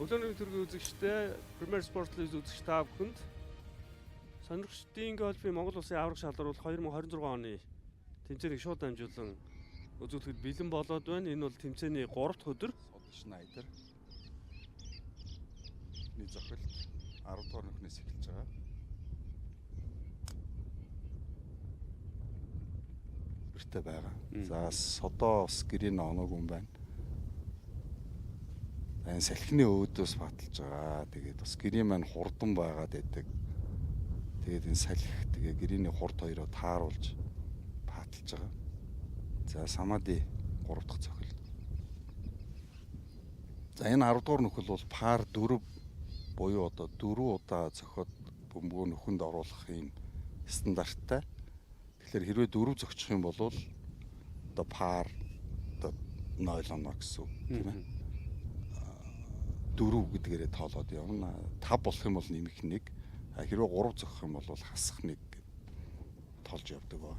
Өглөөний төргийн үзэгчтэй Premier Sport League үзэгч та бүхэнд сонирхчдын гольфын Монгол Улсын аварга шалруул 2026 оны тэмцээнийг шууд дамжуулан үзүүлэхэд бэлэн болоод байна. Энэ бол тэмцээний 3 дахь өдөр. Содо Шнайдер. Эхний зохилт 10 дугаар нүхнээс эхэлж байгаа. Бэртэй байгаа. За Содо бас гэрийн оноогүй юм байна. За энэ салхины өөдөөс баталж байгаа. Тэгээд бас гэрийн маань хурдан байгаад байдаг. Тэгээд энэ салхи тэгээ гэрээний хурд хоёроо тааруулж патлж байгаа. За Самади 3 дахь цохилт. За энэ 10 дугаар нөхөл бол пар 4 буюу одоо 4 удаа цохиод бөмбөгөө нөхөнд оруулах юм стандарттай. Тэгэхээр хэрвээ 4 зөгчих юм бол одоо пар одоо 0 оноо гэсэн үг тийм ээ. 4 гэдгээрээ тоолоод явна. 5 болох юм бол нэмэх 1. Хэрвээ 3 зөгөх юм бол хасах 1 гэд тоолж явдаг ба.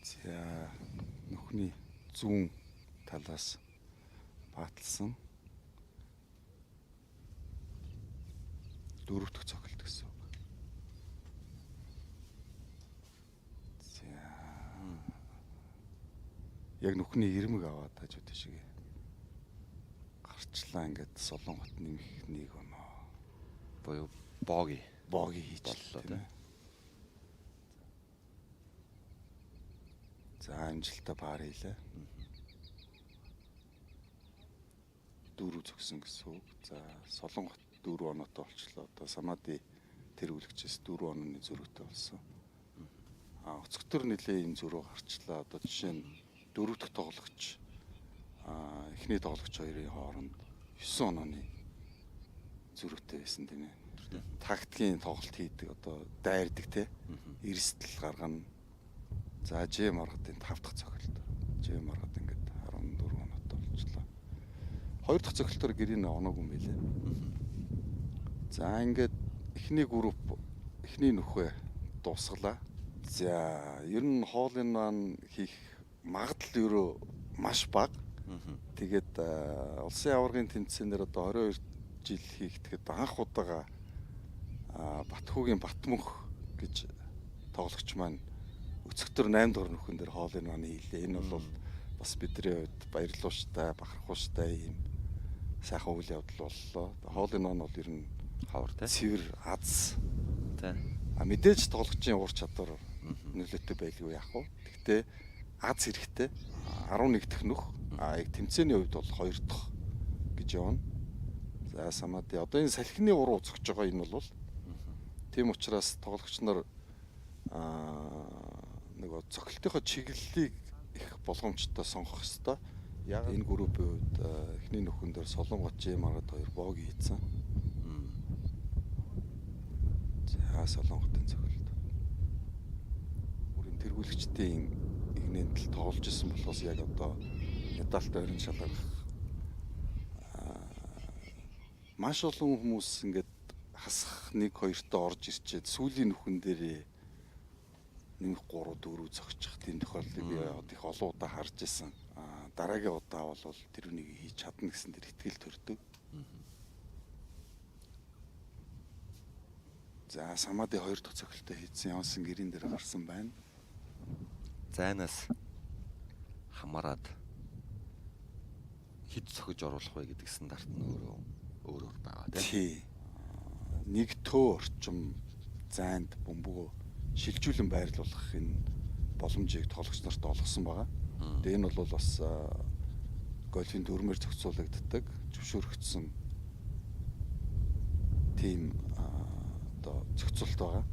За нүхний зүүн талаас бааталсан. Дөрөв дэх цохилт гэсэн үг. За яг нүхний ирмэг аваад хажуу тийшээ гарчлаа ингээд Солонгот нэмэх нэг оноо. Буюу боги. Боги хийж Боллоо, тийм ээ. За амжилттай пар хийлээ. Дөрөв зөксөн гэсэн үг. За Солонгот 4 оноотой болчлоо. Одоо Самади тэргүүлэгчээс 4 онооны зөрүүтэй болсон. А өцгтөр нэлээ юм зөрүү гарчлаа. Одоо жишээ нь дөрөв дэх тоглогч эхний тоглогч хоёрын хооронд 9 онооны зөрүүтэй байсан тийм ээ. Тактикийн тоглолт хийдэг одоо дайрдаг те. Эрсдэл гаргана. За Ж маргадын 5 дахь цохилт. Ж маргад ингээд 14 оноотой болчлоо. 2 дахь цохилтоор гэрийн оноогүй юм байлээ. За ингээд эхний групп эхний нөхөө дуусгалаа. За ер нь хоолын маань хийх магадлал ерөө маш бага. Тэгээд улсын аваргын тэмцээнээр одоо 22 жил хийгдэхэд анх удаага Батхүүгийн Батмөнх гэж тоглогч маань өцөгтөр 8 дугаар нөхөн дээр хоолын маань хийлээ. Энэ бол бас бидний хувьд баярлууштай, бахархууштай юм сайхан үйл явдал боллоо. Хоолын маань бол ер нь Хавар тий. цэвэр аз. Тий. А мэдээж тоглогчийн ур чадвар нөлөөтэй байлгүй яах вэ? Гэхдээ аз хэрэгтэй. 11 дахь нөх. А яг тэмцээний хувьд бол 2 дахь гэж явна. За Самади одоо энэ салхины уруу зөгч байгаа энэ бол тийм учраас тоглогч нар нөгөө цохилтынхоо чиглэлийг их болгоомжтой сонгох ёстой. Яг энэ группийн хувьд эхний нөхөн дээр Солонгот Ж маргад хоёр боги хийцэн. За Солонготын цохилт. Бүрийн тэргүүлэгчдийн игнэнд л тоглож исэн болохоос яг одоо медальтай орон шалгарах маш олон хүмүүс ингээд хасах 1 2-той орж ирчээд сүүлийн нөхөн дээрээ нэмэх 3 4 зогчих тийм тохиолдлыг би их олон удаа харж исэн. Дараагийн удаа бол тэр үнийг хийж чадна гэсэн тэр итгэл төрдөг. За Самади 2 дахь цохилттой хийсэн Явсан гэрийн дээр гарсан байна. Зайнаас хамаарад хэд цохиж оруулах вэ гэдэг стандарт нь өөрөө өөр байгаа тий. Тий. Нэг төө орчим зайнд бөмбөгөө шилжүүлэн байрлуулах энэ боломжийг тоглогч нарт олгосон байгаа. Тэгээ энэ бол бас гольфийн дүрмээр зохицуулагддаг, зөвшөөрөгдсөн тийм одоо зохицуулт байгаа.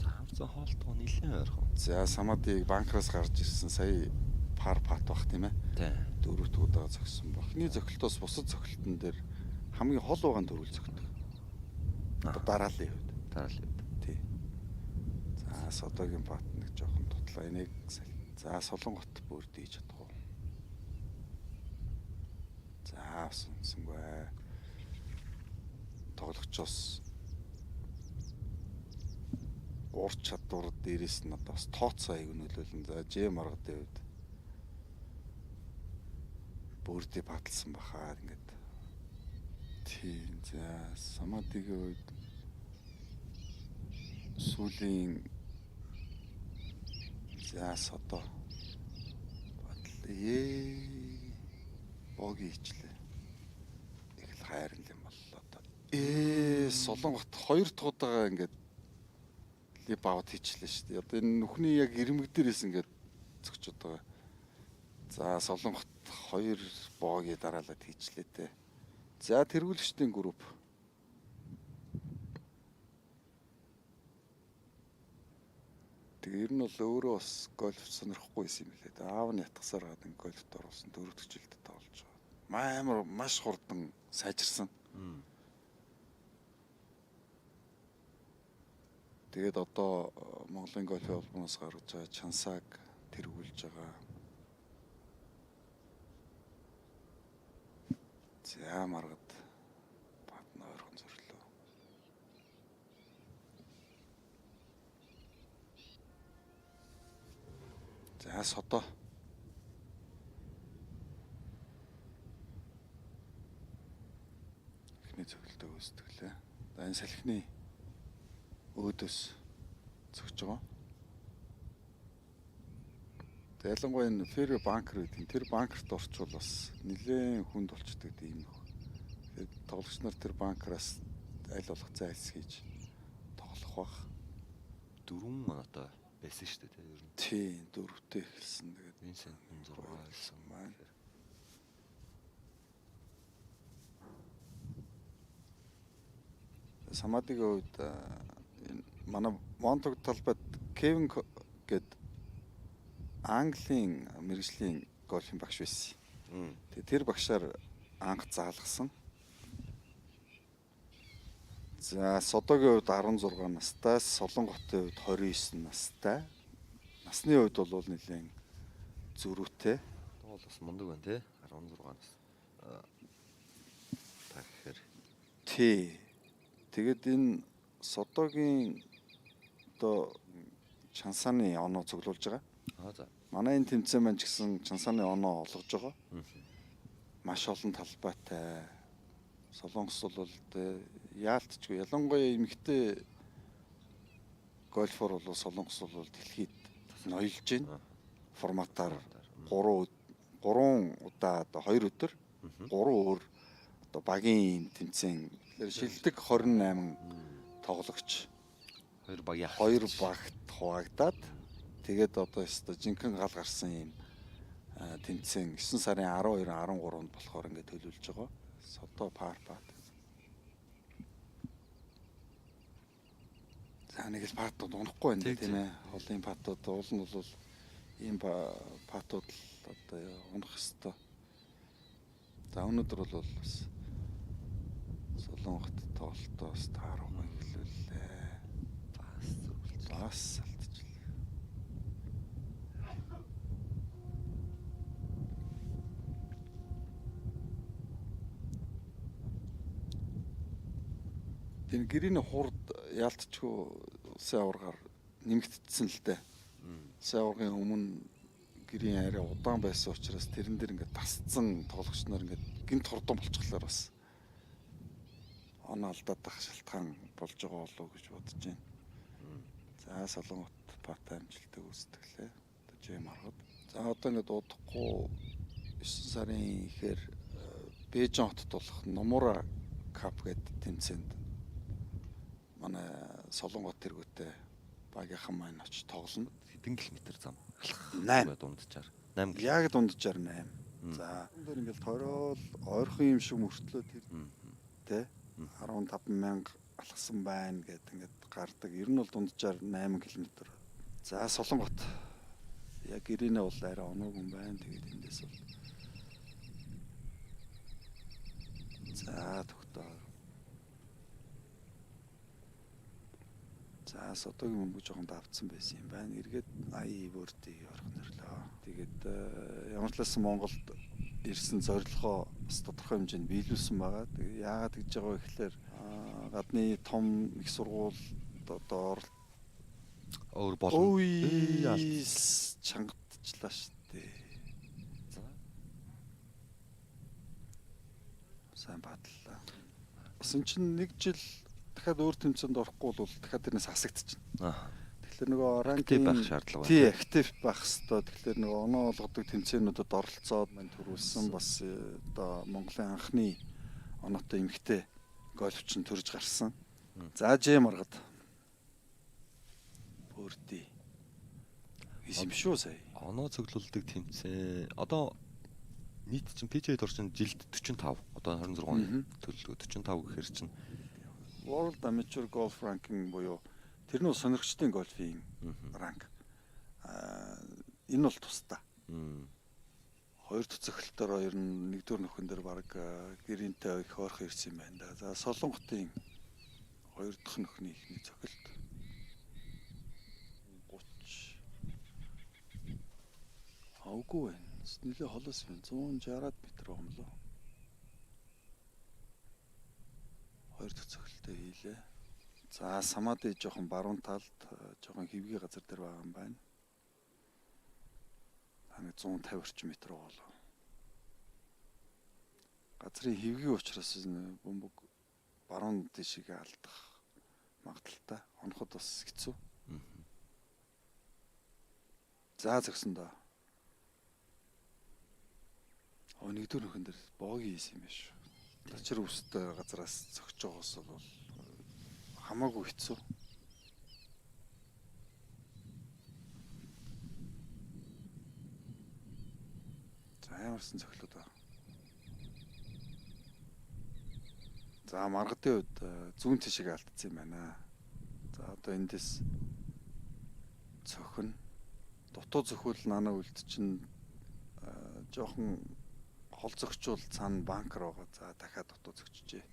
Хамцан хоолтгоо нэлээд ойрхон. За Самадиг банкраас гарч ирсэн сая пар пат бах тийм ээ. Тий. Дөрөвт удаа зогссон баг. Эхний зохилтоос бусад зохилтон дээр хамгийн хол байгаа нь дөрвөл зогтдог. Одоо дараалын хувьд. Дараалын хувьд. Тий. За Содогийн бат нэг жоохон тутлаа. Энийг за Солонгот бүр дийж чадах уу. За сонсонгүй. Тоглогчоос Ур чадвар дээрээс нь одоо бас тооцоо аяг нөлөөлнө. За Ж маргадын хувьд birdie putt лсан бахаа ингээд. Тийм. За Самадигийн хувьд сүүлийн за Содо батлаа. Bogey хийчлээ. Их л хайрн юм боллоо доо. Солонгот хоёр дахь удаага ингээд lip out хийчлээ шүү дээ. Одоо энэ нүхний яг ирмэг дээрээс ингээд зөгчөд байгаа. За Солонгот хоёр bogey дараалаад хийчлээ те. За тэргүүлэгчдийн групп. Тэгээ ер нь бол өөрөө бас гольф сонирхохгүй байсан юм лээ. Аав нь ятгасаар гад ин гольфт оруулсан дөрөв дэх жилд тоглож байгаа. Амар маш хурдан сайжирсан. Тэгээд одоо Монголын гольфын холбооноос гаргаж байгаа чансааг тэргүүлж байгаа. За маргад putt нь ойрхон зөрлөө. За Содо. Эхний цогцолтойг үүсдэглээ. За энэ салхины өөдөөс зөгж байгаа. Тэгээ ялангуяа энэ fairway bunker гэдэг тэр bunker т орчвол бас нэлээд хүнд болчдөг тийм нөх. Тэгээд тоглогч нар тэр bunker аас аль болох зайлс хийж тоглох бах. Дөрвөн оноотой байсан шүү дээ, тийм ер нь. Тийм, дөрөвтэй эхэлсэн. Тэгээд Винсент нь 6 байсан маань. Самадигийн хувьд энэ манай Монтог талбайд Кевин гээд Английн мэргэжлийн гольфын багш байсан. Тэгээ тэр багшаар анх заалгасан. За Содогийн хувьд 16 настай, Солонготын хувьд 29 настай. Насны хувьд бол нэлээд зөрүүтэй. Бол бас мундаг байна те 16 нас. Та гэхээр Тий. Тэгээд энэ Содогийн одоо Чансааны оноо цуглуулж байгаа. Аа за. Манай энэ тэмцээн маань ч гэсэн Чансааны оноо олгож байгаа. Маш олон талбайтай. Солонгос бол яалтчгүй ялангуяа эмэгтэй гольфор бол Солонгос бол дэлхийд ноёлж байна. Форматаар 3 3 удаа одоо 2 өдөр 3 өөр одоо багийн тэмцээн шилдэг 28 тоглогч хоёр багийн хоёр багт хуваагдаад тэгээд одоо өстой жинхэнэ гал гарсан юм тэмцээн 9 сарын 12 13-нд болохоор ингээд төлөвлөж байгаа. Содо par putt. За нэг л putt ууд унахгүй байна тийм ээ. Холын putt ууд уул нь бол ийм putt ууд л одоо унах хэвээр. За өнөөдөр бол бас Солонгот тоглолтоо бас тааруугаа эхлүүллээ. Бас зүгэлж. Бас алдчихлаа. Тэр гэрээний хурд яалтчгүй улсын аваргаар нэмэгдсэн л дээ. Улсын аваргын өмнө гэрийн арай удаан байсан учраас тэрэн дээр ингээд тасцсан тоглогч нар ингээд гинт хурдан болчихлоор бас оноо алдаад ах шалтгаан болж байгаа болов уу гэж бодож байна. За Солонгот putt амжилттай гүйцэтгэлээ. Одоо жим харахад. За одоо ингээд удахгүй 9 сарын ихээр Бээжин хотод болох Номура Cup гэдэг тэмцээнд манай Солонгот тэргүүтээ багийнхан маань очиж тоглоно. Хэдэн километр зам алхах 8. Дунджаар 8. Яг дунджаар 8. За энэ ингээл тойрол ойрхон юм шиг мөртлөө тэр тэ 15 мянга алхсан байна гэд ингээд гардаг. Ер нь бол дунджаар 8 км. За Солонгот яг гэрийнэ бол арай оноогүй юм байна. Тэгээд эндээс бол за тогтоо. За Содогийн бөмбөг жоохон давцсан байсан юм байна. Эргээд 80 birdie орох нэрлөө. Тэгээд ямар ч лсэн Монголд ирсэн зорилгоо бас тодорхой хэмжээнд биелүүлсэн байгаа. Тэгээд яагаад гэж байгаа вэ гэхлээр гадны том их сургууль одоо Өөр болно. Ой, чангатчлаа шүү дээ. За. Сайн бадлаа. Бас эн чинь нэг жил дахиад өөр тэмцээнд орохгүй бол дахиад тэрнээс хасагдчихна. Тэгэхээр нөгөө ranking байх шаардлага байна. Тий, актив байх хэвээр. Тэгэхээр нөгөө оноо олгодог тэмцээнүүдэд оролцоод мань төрүүлсэн бас одоо Монголын анхны оноотой эмэгтэй гольфч нь төрж гарсан. За Ж маргад. Birdie. Юм шүү сая. Оноо цуглуулдаг тэмцээн. Одоо нийт чинь PGA Tour чинь жилд 45. Одоо 26 оны төлөвлөгөө 45 гэхээр чинь World Amateur Golf Ranking буюу тэр нь сонирхчдын гольфийн ранг. Энэ бол тусдаа. Хоёр дахь цохилтоор ер нь нэгдүгээр нөхөн дээр баг гэрийнтэй их ойрхон ирсэн юм байна да. За Солонготын хоёр дахь нөхний ихний цохилт 30 авгүй байна. Нэлээ холоос юм 160-аад метр байгаа юм лөө. Хоёр дахь цохилтоо хийлээ. За Самади жоохон баруун талд жоохон хэвгий газар дээр байгаа юм байна. Нэг 150 орчим метр болов. Газрын хэвгий учраас бөмбөг баруун тишээ алдах магадлалтай. Оноход бас хэцүү. За зөксөн доо. Нэгдүгээр нөхөн дээр боги хийсэн юм биш. Тачир үстэй газараас зөгч байгаас бол хамаагүй хэцүү. За ямарсан цохилууд байна. За маргадын үед зүүн тишээ алдсан юм байна. За одоо эндээс цохино. Дутуу цохиул нанаа үлд чинь жоохон хол зөгчүүл цаана банкер байгаа. За дахиад дутуу зөгчжээ.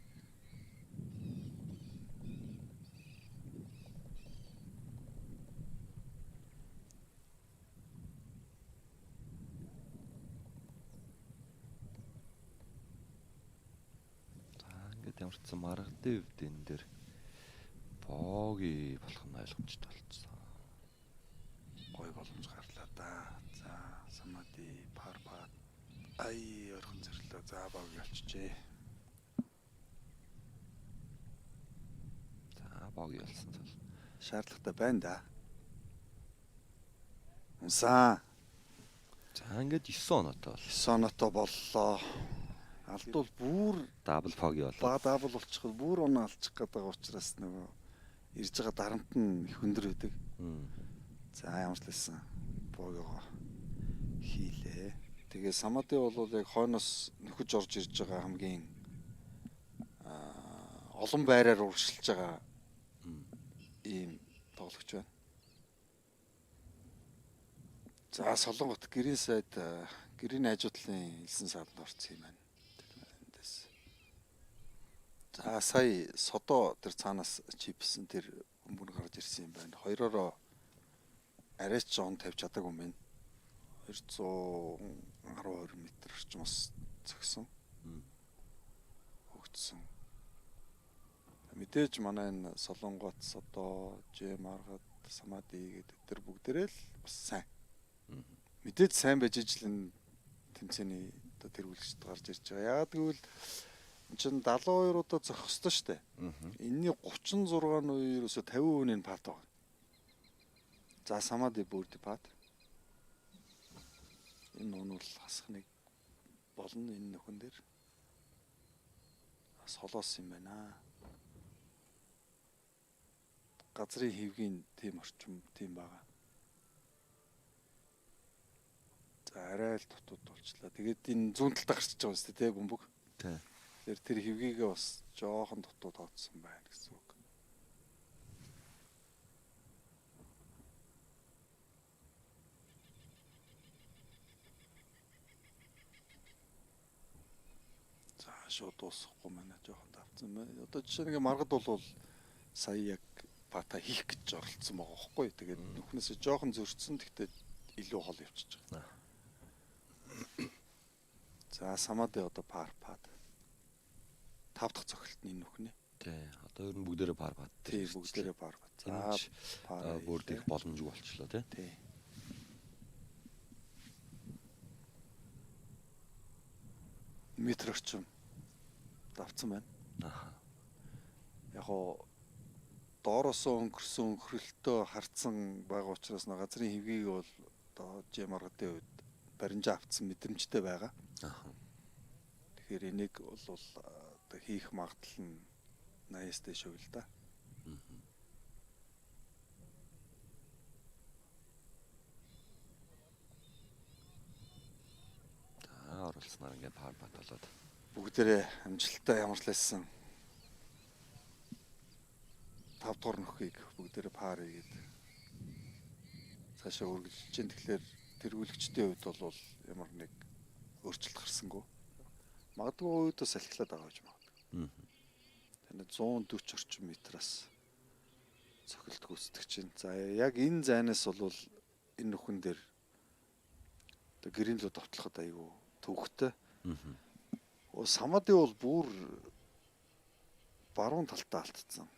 Ямар ч сан маргадын хувьд энэ дээр боги болох нь ойлгомжтой болчихсон. Гой боломж гарлаа да. За Самади пар пар. Ай орхон зэрлээ. За боги болчихжээ. За боги болсон цал. Шаардлагатай байна да. Унсаа. За ингээд 9 оноотой бол. 9 оноотой боллоо. Алдвал бүр double bogey болоо. Ба double болчиход бүр оноо алчих гээд байгаа учраас нөгөө ирж байгаа дарамт нь их өндөр байдаг. За ямар ч лсэн bogey-го хийлээ. Тэгээ Самади бол яг хойноос нөхөж орж ирж байгаа хамгийн олон байраар урагшилж байгаа ийм тоглогч байна. За Солонгот гэрийн сайд гэрийн хажуудлын элсэн сааланд орсон юм байна. За сая содоо тэр цаанаас чипсэн тэр бөмбөр гарч ирсэн юм байна. Хоёророо арайч он тавьж чадаагүй юм байна. 212 метр орчмоос зөксөн. Хөгжсөн. Мэдээж манай энэ Солонгот, Содоо, Ж маргад, Самади гэдэг тэр бүгдээрээ л бас сайн. Мэдээж сайн байж ижил энэ тэмцээний одоо тэргүүлэгчд гарч ирж байгаа. Яагаад гэвэл энэ чинь 72 удаа зохих ёстой шүү дээ. Энэний 36 нь ерөөсө 50% нь пат байгаа. За Самади birdie putt. Энэ нь бол хасах нэг болно энэ нөхөн дээр. Бас холоос юм байна. Газрын хэвгийн тийм орчим тийм байгаа. За арай л дутууд болчлаа. Тэгээд энэ зүүн талдаа гарчиж байгаа юм шүү дээ, бөмбөг. Тий. Тэр хэвгийгээ бас жоохон дутуу тооцсон байна гэсэн үг. За шууд дуусахгүй манай жоохон давцсан байна. Одоо жишээ нэг маргад бол сая яг пата хийх гэж оролцсон байгаа байхгүй. Тэгээд нүхнээсээ жоохон зөрчсөн, гэхдээ илүү хол явчихж байгаа. За Самади одоо пар пад. 5 дахь цохилт нь энэ нүхнэ. Тий. Одоо ер нь бүгдээрээ par putt. Тий, бүгдээрээ par putt. За, par birdie их боломжгүй болчлоо тий. Тий. Метр орчим давцсан байна. Аха. Яг оо доороосоо өнгөрсөн өнгөрөлтөө харцсан байгаа учраас газрын хэвгийг бол одоо Ж маргадын хувьд баримжаа авцсан мэдрэмжтэй байгаа. Аха. Тэгэхээр энийг бол одоо хийх магадлал нь 80-аас дээш үл да. За, оруулснаар ингээд par putt болоод бүгдээрээ амжилттай ямарчлаасан 5 дугаар нөхийг бүгдээрээ par хийгээд цаашаа үргэлжилж чинь. Тэгэхээр тэргүүлэгчдийн хувьд бол ямар нэг өөрчлөлт гарсангүй. Магадгүй үед бас алхилаад байгаа гэж магадгүй. Тань 140 орчим метраас цохилт гүйцэтгэж чинь. За, яг энэ зайнаас бол энэ нөхөн дээр одоо green лүү довтлоход айгүй төвхтэй. Самади бол бүр баруун талтаа алдсан.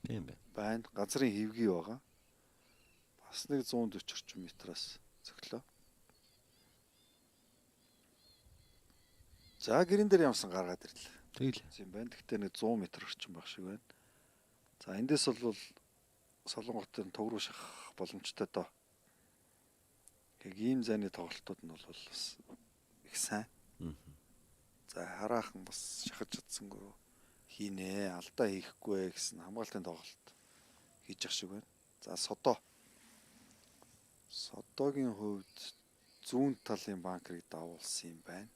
Тийм байна. Байна. Газрын хэвгий байгаа. Бас нэг 140 орчим метраас цохилоо. За, green дээр ямсан гаргаад ирлээ. Тэглээ. Тийм байна. Гэхдээ нэг 100 метр орчим байх шиг байна. За, эндээс бол Солонготын туг руу шахах боломжтой доо. Яг ийм зайны тоглолтууд нь бол бас их сайн. За, хараахан бас шахаж чадсангүй хийнэ, алдаа хийхгүй гэсэн хамгаалтын тоглолт хийж ах шиг байна. За, Содо. Содогийн хувьд зүүн талын bunker ыг давуулсан юм байна.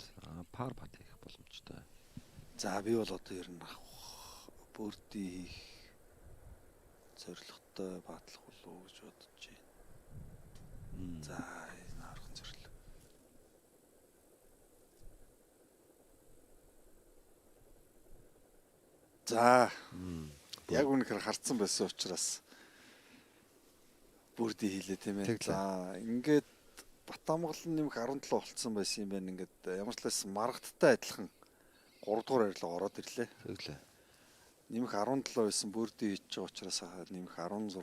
За, par putt хийх боломжтой. За, би бол одоо ер нь birdie хийх зорилготой putt лах болов уу гэж бодож байна. За, энэ харах зорилго. За, яг үнэхээр харцсан байсан учраас birdie хийлээ тийм ээ. За, ингээд Батамгалан нэмэх 17 болцсон байсан юм байна. Ингээд ямар ч лээс маргадтай адилхан 3 дугаар байрлал ороод ирлээ. Тэглээ. Нэмэх 17 байсан birdie хийж байгаа учраас нэмэх 16.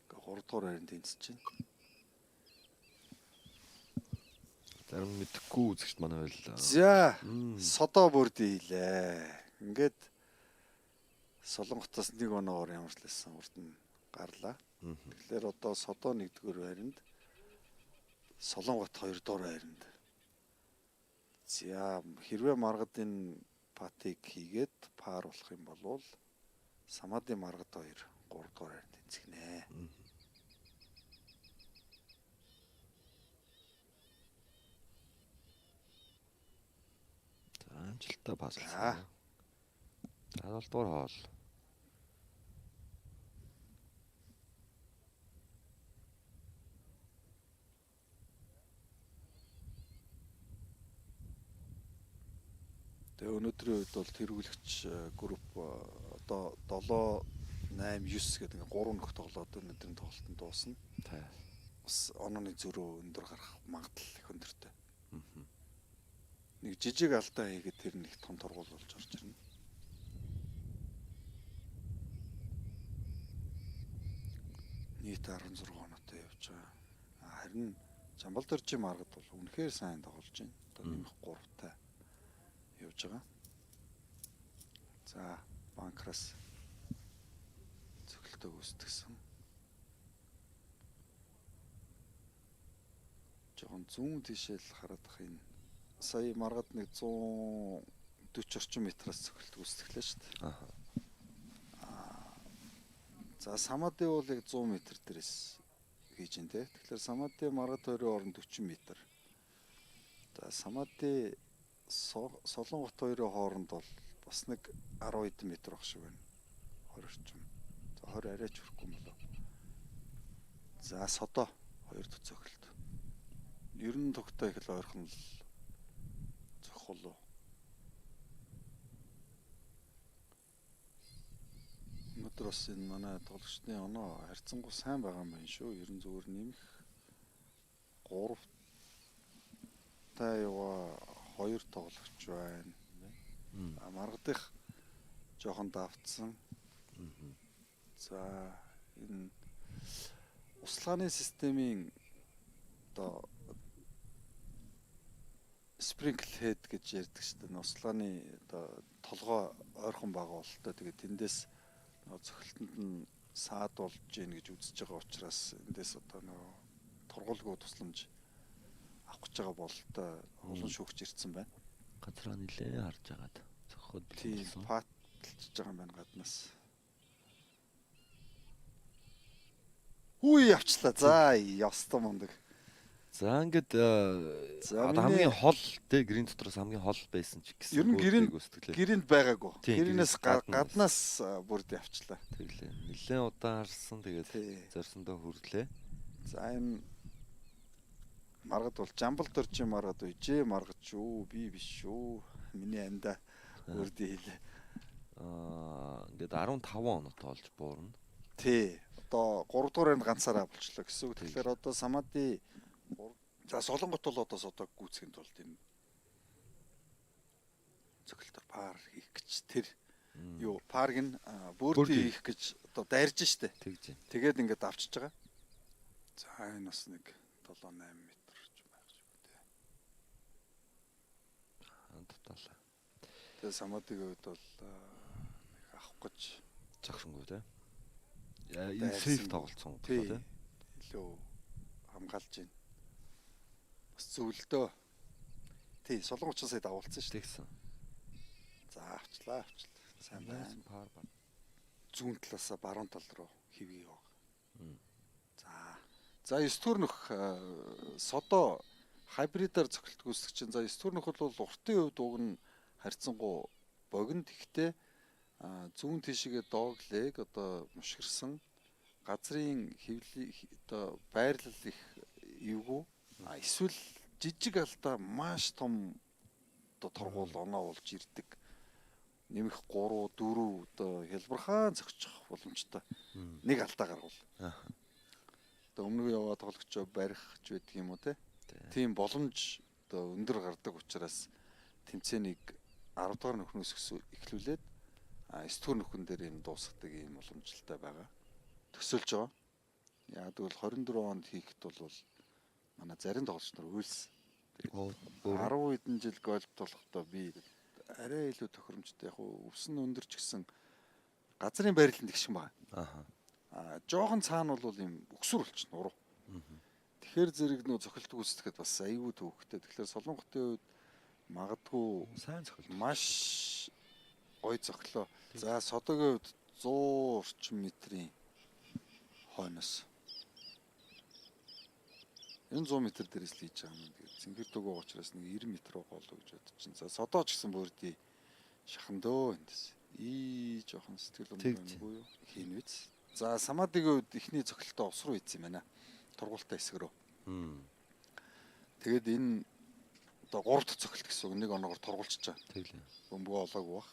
Ингээ 3 дугаар байранд тэнцэж байна. Зарим мэдэхгүй үзэгчд манай байл. За, Содо birdie хийлээ. Ингээд Солонготоос нэг оноогоор ямар ч лээсэн урд нь гарлаа. Тэгэхээр одоо Содо 1-р байранд, Солонгот 2-дугаар байранд. За, хэрвээ маргад энэ putt ыг хийгээд par болох юм бол Самадын маргад 2 3 дугаар байранд тэнцгэнэ. За, амжилттай pass лсан. За, 7 дугаар hole. Тэгээ өнөөдрийн үед бол тэргүүлэгч групп одоо 7 8 9 гэдэг ингээ 3 нөх тоглоод өнөөдрийн тоглолт нь дуусна. Тий. Бас онооны зөрөө өндөр гарах магадлал их өндөртэй. Нэг жижиг алдаа хийгээд тэр нэг том торгуул болж орж ирнэ. Нийт 16 оноотой явж байгаа. Харин Жамбал доржийн маргад бол үнэхээр сайн тоглож байна. Одоо нэмэх 3-тай явж байгаа. За, bunker аас цохилтоо гүйцэтгсэн. Жохон зүүн тийшээ л хараад ах энэ. Сая маргад нэг 140 орчим метраас цохилт гүйцэтгэлээ шүү дээ. Аа. За, Самади бол яг 100 метр дээрээс хийж гин те. Тэгэхээр Самади маргад хоёрын хооронд 40 метр. За, Самади Солонгот хоёрын хооронд бол бас нэг 10 хэдэн метр баг шиг байна. 20 орчим. За, 20 арайч хүрэхгүй юм болоо. За, Содо хоёр дахь цохилт. Ер нь тогтоо их л ойрхон л зохих болов. Өнөөдөр бас энэ манай тоглогчдын оноо харьцангуй сайн байгаа юм байна шүү. Ер нь зүгээр нэмэх 3 та яваа 2 тоглогч байна. Маргадых жоохон давтсан. За энэ услааны системийн одоо sprinkle head гэж ярьдаг шүү дээ. Услааны одоо толгой ойрхон байгаа бололтой. Тэгээд тэндээс цохилтонд нь саад болж гин гэж үзэж байгаа учраас эндээс одоо нөгөө тургуулгүй тусламж авах гэж байгаа бололтой олон шүүгч ирсэн байна. Газраа нилээ харж агаад зохиход бэлсэн. Патлж байгаа юм байна гаднаас. Үгүй явчлаа. За ёстой мундаг. За ингээд одоо хамгийн хол те гэрийн дотроос хамгийн хол байсан ч гэсэн ер нь гэрээнд байгаагүй. Гэрээс гаднаас бүрд явчлаа. Тэглээ. Нилээн удаан харсан, тэгээд зорьсондоо хүрлээ. За энэ маргад бол жамбал дөржин маргад үжээ маргад шүү, би биш шүү. Миний амьда үрдээ хэлээ. Ингээд 15 оноо тоолж буурна. Тий. Одоо 3 дугаар энд ганцаараа болчлоо гэсэн үг. Тэгэхээр одоо Самади за Солонгот бол одоо содог гүйцэхийн тулд энэ цогцолтоор пар хийх гэж тэр юу парг нь бөөрдий хийх гэж одоо дайрж штэ. Тэгж. Тэгээд ингээд авчиж байгаа. За энэ бас нэг 7 8 м ч байх шүү дээ. Таталаа. Тэгээд Самадигийн хувьд бол нэг авах гэж зогсонгүй те. Энэ сейф тоглолцсон тий. Илүү хамгаалж байна. Бас зөвлөдөө. Тий, Солонгоч сая дагуулсан шүү. Тэгсэн. За авчлаа. Сайн байна. Пар бар. Зүүн талаасаа баруун тал руу хэвээ яваа. За. За 9 түр нөх содо хайбридаар цохилт гүйцэтгэж чинь. За 9 түр нөх бол уртын хувьд уг нь харьцангуй богино. Тэгтээ зүүн тийшээгээ доглег одоо мушгирсан газрын хэвлэл одоо байрлал их эвгүй. Эсвэл жижиг алдаа маш том одоо торгуул оноо болж ирдэг. Нэмэх 3 4 одоо хялбархан зохичих боломжтой. Нэг алдаа гаргавал. Одоо өмнө яваа тоглогчоо барих ч байдаг юм уу те. Тийм боломж одоо өндөр гардаг учраас тэмцээнийг 10 дугаар нөхнөөс эхлүүлээд 9 дугаар нөхөн дээр юм дуусгадаг юм боломжтой байгаа. Төсөөлж байгаа. Яг тэгвэл 24 онд хийхэд бол манай зарим тоглогч нар уйлсан. 10 хэдэн жил гольф тоглохдоо би арай илүү тохиромжтой яг өвсөн өндөр ч гэсэн газрын байрлалд их шиг байна. Аа жоохон цаана бол юм өксөр болчихно уруу. Тэгэхээр зэрэг нөө цохилт гүйцэтгэхэд бас айгүй төвхтэй. Тэгэхээр Солонготын хувьд магадгүй сайн цохилт маш гоё цохлоо. За Содогийн хувьд 100 орчим метрийн хойноос энэ 100 м дээрээс л хийж байгаа юм. Тэгээд цэнгэр дүг учраас нэг 90 м руу голоо гэж бодож чинь. За Содоо ч гэсэн бүрдий шахан дөө эндээс. Ий жоохон сэтгэл өмгөнгүй юу? Хийн үз. За Самадигийн хувьд эхний цохилтоо ус руу ийцсэн юм байна. Тургуултай хэсэг рүү. Тэгээд энэ одоо 3 дахь цохилт гэсэн үг нэг оноогоор тургуулчихж байгаа. Тэглээ. Бөмбөгөө олоогүй бах.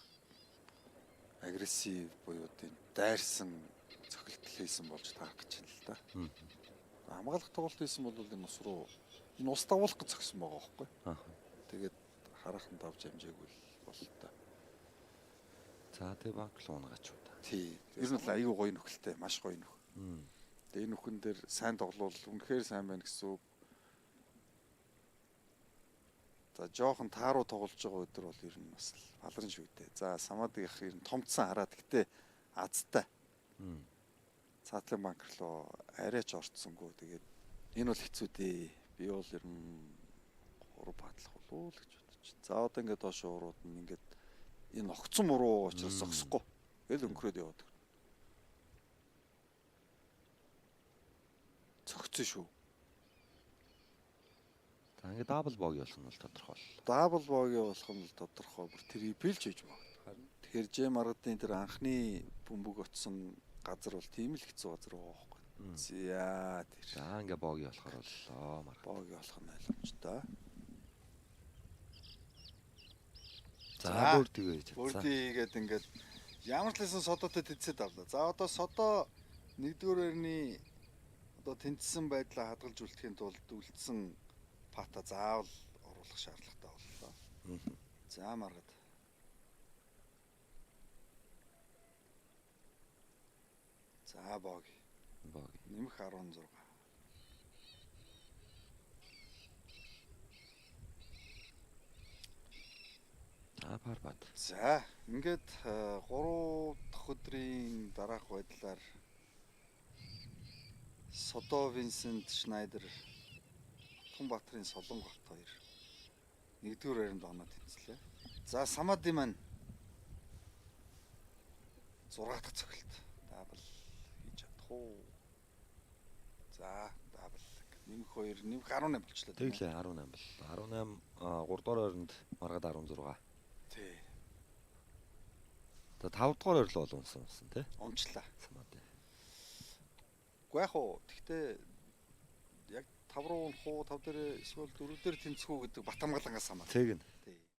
Агрессив буюу тийм дайрсан цохилт хийсэн болж таарах гэж байна л да. Хамгаалах тоглолт хийсэн бол энэ ус руу энэ ус дагуулах гэж зогсон байгаа байхгүй. Тэгээд хараахан давж амжаагүй болтой. За тэг банк руу унагаач уу та. Тий. Ер нь бол айгүй гоё нөхөлтэй, маш гоё нөх. Тэгээд энэ нөхөн дээр сайн тоглуул үнэхээр сайн байна гэсэн үг. За жоохон тааруу тоглож байгаа өдөр бол ер нь бас баларн шүү дээ. За Самадигийнх ер нь томцсон хараад гэтээ азтай. Цаатлын банк руу арай ч орцсонгүй. Тэгээд энэ бол хэцүү дээ. Би бол ер нь 3 бадлах болов уу л гэж бодож байна. За одоо ингээд доош урууд нь ингээд энэ огцон муруу учраас зогсохгүй. Тэгэл өнгөрөөд яваад. Цогцсон шүү. За ингээд double bogey болох нь бол тодорхой боллоо. Double bogey болох нь бол тодорхой. Бүр triple ч хийж магадгүй. Тэгэхээр Ж маргадын тэр анхны бөмбөг очсон газар бол тийм л хэцүү газар байгаа байхгүй. За тэр. За ингээ bogey болохоор боллоо маргад. Bogey болох нь ойлгомжтой. За birdie хийж чадсан. Birdie хийгээд ингээд Ямар ч лсэн Содотой тэнцээд авлаа. За одоо Содо нэгдүгээр байрны одоо тэнцсэн байдлаа хадгалж үлдэхин тулд үлдсэн putt аа заавал оруулах шаардлагатай боллоо. За Маргад. За bogey. Bogey. Нэмэх 16. За par putt. За ингээд 3 дахь өдрийн дараах байдлаар Содо Винсент Шнайдер, Баатарын Солонгот хоёр нэгдүгээр байранд оноо тэнцлээ. За Самади маань 6 дахь цогцолт double хийж чадах уу? За double нэмэх 2 нэмэх 18 болчлоо. Тэглээ 18 бол. 18 3 дугаар байранд Маргад 16. Тий. За 5 дугаар байрлал бол унсан тий. Унчлаа. Самади. Уу яг уу тэгтээ яг 5 руу унах уу 5 дээр эсвэл 4 дээр тэнцэх үү гэдэг бат хамгаалангаас хамаа. Тэгнь. Тий.